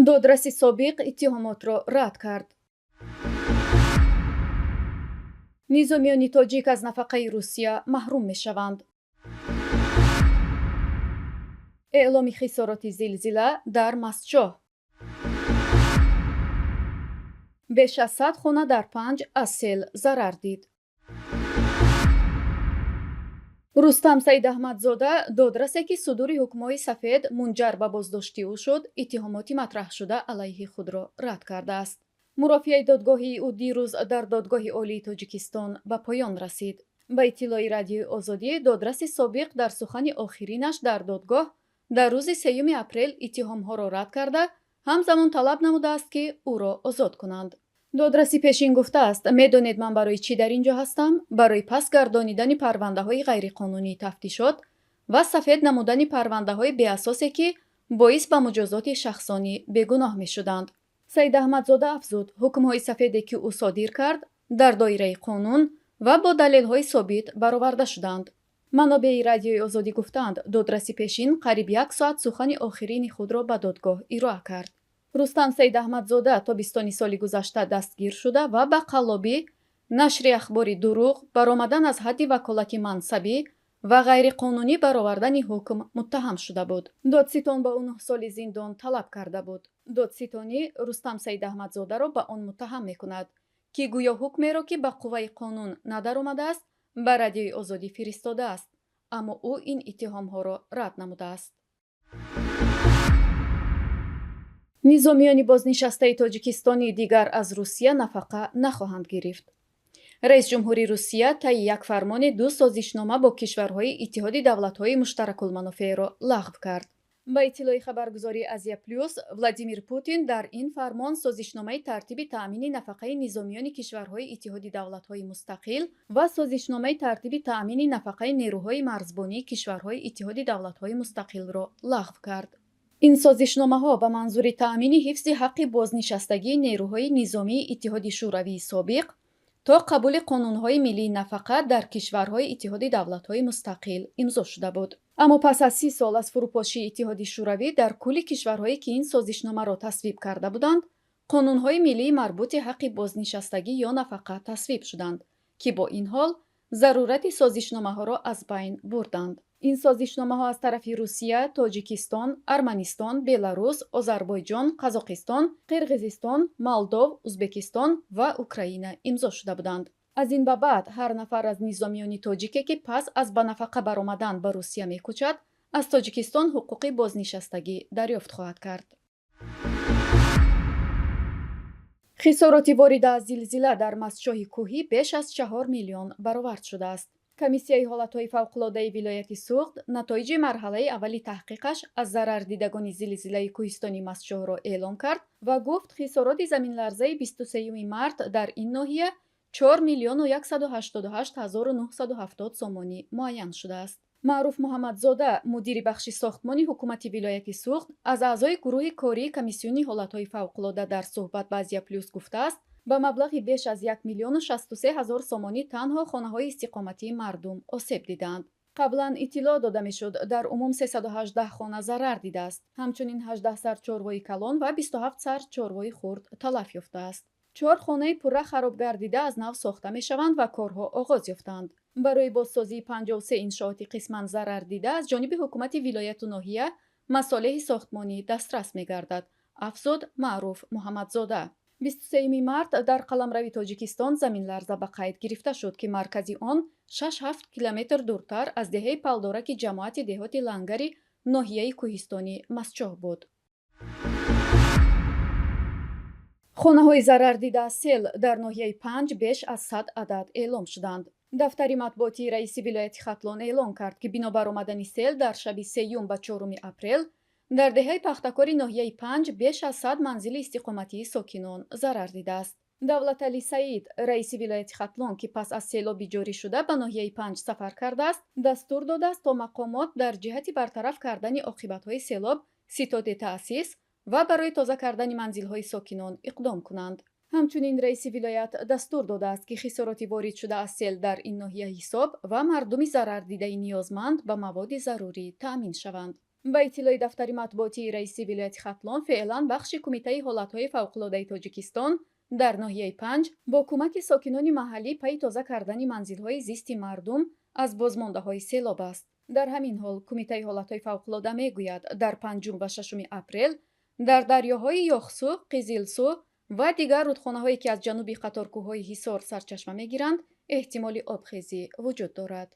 Додраси собиқ иттиҳомотро рад кард. Низомиёни тоҷик аз нафақаи Русия маҳрум мешаванд. Эъломи хисороти зилзила дар Мастчоҳ. Беш аз 100 хона дар Панҷ аз сел зарар дид. Рустам Саидаҳмадзода, додрасе, ки судури ҳукмҳои сафед мунҷар ба боздошти ӯ шуд, иттиҳомоти матраҳшуда алайҳи худро рад кардааст. Мурофиаи додгоҳии ӯ дирӯз дар Додгоҳи Олии Тоҷикистон ба поён расид. Ба иттилои Радиои Озодӣ, додраси собиқ дар сухани охиринаш дар додгоҳ дар рӯзи 3 апрел иттиҳомҳоро рад карда, ҳамзамон талаб намудааст, ки ӯро озод кунанд. Додраси пешин гуфтааст: «Медонед, ман барои чӣ дар ин ҷо ҳастам? Барои пас гардонидани парвандаҳои ғайриқонунии тафтишот ва сафед намудани парвандаҳои беасосе, ки боис ба муҷозоти шахсони бегуноҳ мешуданд». Саидаҳмадзода афзуд, ҳукмҳои сафеде, ки ӯ содир кард, дар доираи қонун ва бо далелҳои собит бароварда шуданд. Манобеи Радиои Озодӣ гуфтаанд, додраси пешин қариб як соат сухани охирини худро ба додгоҳ ироа кард. Рустам Саидаҳмадзода тобистони соли гузашта дастгир шуда ва ба қаллобӣ, нашри ахбори дурӯғ, баромадан аз ҳадди ваколати мансабӣ ва ғайриқонунӣ баровардани ҳукм муттаҳам шуда буд. Додситон ба ӯ 9 соли зиндон талаб карда буд. Додситонӣ Рустам Саидаҳмадзодаро ба он муттаҳам мекунад, ки гӯё ҳукмеро, ки ба қувваи қонун надаромадааст, ба Радиои Озодӣ фиристодааст, аммо ӯ ин иттиҳомҳоро рад намудааст. Низомиёни бознишастаи тоҷикистонӣ дигар аз Русия нафақа нахоҳанд гирифт. Раисҷумҳури Русия таи як фармоне ду созишнома бо кишварҳои Иттиҳоди давлатҳои муштаракулманофеъро лағв кард. Ба иттилои хабаргузории Азия Плюс, Владимир Путин дар ин фармон созишномаи тартиби таъмини нафақаи низомиёни кишварҳои Иттиҳоди давлатҳои мустақил ва созишномаи тартиби таъмини нафақаи нерӯҳои марзбонии кишварҳои Иттиҳоди давлатҳои мустақилро лағв кард. Ин созишномаҳо ба манзури таъмини ҳифзи ҳаққи бознишастагии нерӯҳои низомии Иттиҳоди Шӯравии собиқ то қабули қонунҳои миллии нафақа дар кишварҳои Иттиҳоди давлатҳои мустақил имзо шуда буд. Аммо пас аз 30 сол аз фурӯпошии Иттиҳоди Шӯравӣ дар кулли кишварҳое, ки ин созишномаро тасвиб карда буданд, қонунҳои миллии марбути ҳаққи бознишастагӣ ё нафақа тасвиб шуданд, ки бо ин ҳол зарурати созишномаҳоро аз байн бурданд. Ин созишномаҳо аз тарафи Русия, Тоҷикистон, Арманистон, Беларус, Озарбойҷон, Қазоқистон, Қирғизистон, Молдов, Узбекистон ва Украина имзо шуда буданд. Аз ин ба баъд ҳар нафар аз низомиёни тоҷике, ки пас аз ба нафақа баромадан ба Русия мекӯчад, аз Тоҷикистон ҳуқуқи бознишастагӣ дарёфт хоҳад кард. Хисороти ворида аз зилзила дар Мастчоҳи кӯҳӣ беш аз 4 миллион баровард шудааст. Комиссияи ҳолатҳои фавқулодаи вилояти Суғд натоиҷи марҳалаи аввали таҳқиқаш аз зарардидагони зилзилаи кӯҳистони Мастчоҳро эълом кард ва гуфт, хисороти заминларзаи 23 март дар ин ноҳия 4 миллиону 188 ҳазору 970 сомонӣ муайян шудааст. Маъруф Муҳаммадзода, мудири бахши сохтмони ҳукумати вилояти Суғд, аз аъзои гурӯҳи кории Комиссиони ҳолатҳои фавқулода дар суҳбат ба Азия Плюс гуфтааст, ба маблағи беш аз 1 миллиону 63 ҳазор сомонӣ танҳо хонаҳои истиқоматии мардум осеб дидаанд. Қаблан иттилоъ дода мешуд, дар умум 318 хона зарар дидааст. Ҳамчунин 18 сар чорвои калон ва 27 сар чорвои хурд талаф ёфтааст. Чор хонаи пурра харобгардида аз нав сохта мешаванд ва корҳо оғоз ёфтаанд. Барои бозсозии 53 иншооти қисман зарардида аз ҷониби ҳукумати вилояту ноҳия масолеҳи сохтмонӣ дастрас мегардад, афзуд Маъруф Муҳаммадзода. 23 март дар қаламрави Тоҷикистон заминларза ба қайд гирифта шуд, ки маркази он 6-7 километр дуртар аз деҳаи Палдораки ҷамоати деҳоти Лангари ноҳияи кӯҳистони Мастчоҳ буд. Хонаҳои зарардида аз сел дар ноҳияи Панҷ беш аз 100 адад эълом шуданд. Дафтари матбуотии раиси вилояти Хатлон эълон кард, ки бинобар омадани сел дар шаби сеюм ба 4 апрел дар деҳаи Пахтакори ноҳияи Панҷ беш аз 100 манзили истиқоматии сокинон зарар дидааст. Давлаталӣ Саид, раиси вилояти Хатлон, ки пас аз селоби ҷорӣ шуда ба ноҳияи Панҷ сафар кардааст, дастур додааст, то мақомот дар ҷиҳати бартараф кардани оқибатҳои селоб ситоде таъсис ва барои тоза кардани манзилҳои сокинон иқдом кунанд. Ҳамчунин раиси вилоят дастур додааст, ки хисороти воридшуда аз сел дар ин ноҳия ҳисоб ва мардуми зарардидаи ниёзманд ба маводи зарурӣ таъмин шаванд. Ба иттилои дафтари матбуотии раиси вилояти Хатлон, феълан бахши Кумитаи ҳолатҳои фавқулодаи Тоҷикистон дар ноҳияи Панҷ бо кӯмаки сокинони маҳаллӣ пайи тоза кардани манзилҳои зисти мардум аз бозмондаҳои селоб аст. Дар ҳамин ҳол Кумитаи ҳолатҳои фавқулода мегӯяд, дар 5 ва 6 апрел дар дарёҳои Ёхсу, Қизилсу ва дигар рудхонаҳое, ки аз ҷануби қаторкӯҳҳои Ҳисор сарчашма мегиранд, эҳтимоли обхезӣ вуҷуд дорад.